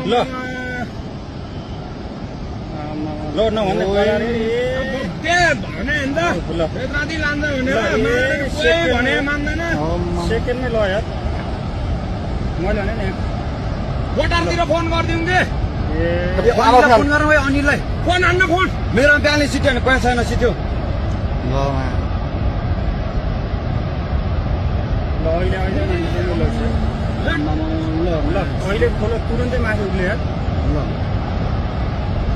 ल ल नभन्दा भने नि त राति लान्छ भनेर भने मान्दैन सेकेन्डमै ल यार मैले भने नि बटारतिर फोन गरिदिउँ कि फोन गरौँ है अनिललाई फोन हान्न फोन मेरो बिहानै सिट्यो भने पैसा छैन सिट्यो ल अहिले आइज ल अहिले खोल तुरन्तै माथि उक्ले यार ल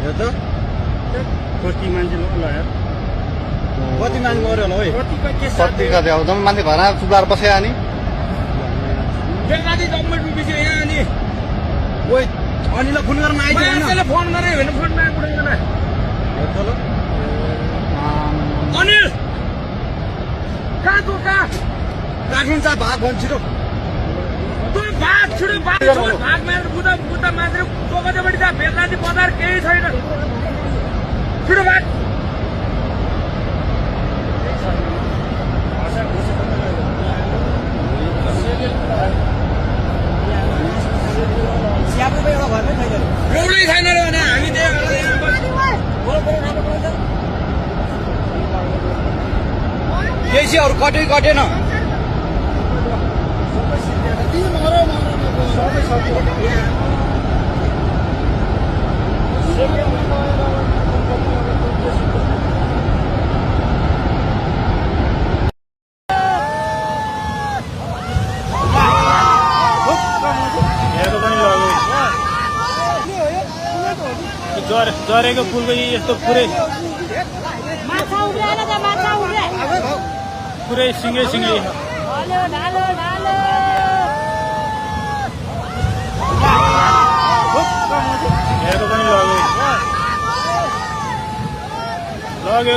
यो त कति मान्छे ल यार कति मान्छे गऱ्यो होला है कतिको के कति कति अब जम्मै मान्छे घरमा चुलाएर बसेर अनि बेलुका जम्मै डुबिसक्यो यहाँ अनि ओइ अनिललाई फोन गर्न आइज त्यसले फोन गरे भने फोन नआइपुग्दैन ल अनिल कहाँ तँ कहाँ काठिन्छ भाग भन्छ छिटो तँ भाग छिटो भाग भाग मारेर बुद्ध मान्छे चोकजपट्टि जा बेलुका बजार केही छैन छिटो भाग एउटै छैन रे भने हामी केसीहरू कटेन जरेको पुलको यस्तो पुरै सिँगै हेरेको पनि लग्यो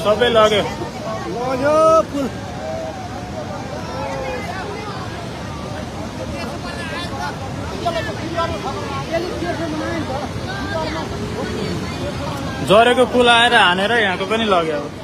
सबै लग्यो पुल जरेको पुल आएर हानेर यहाँको पनि लग्यो अब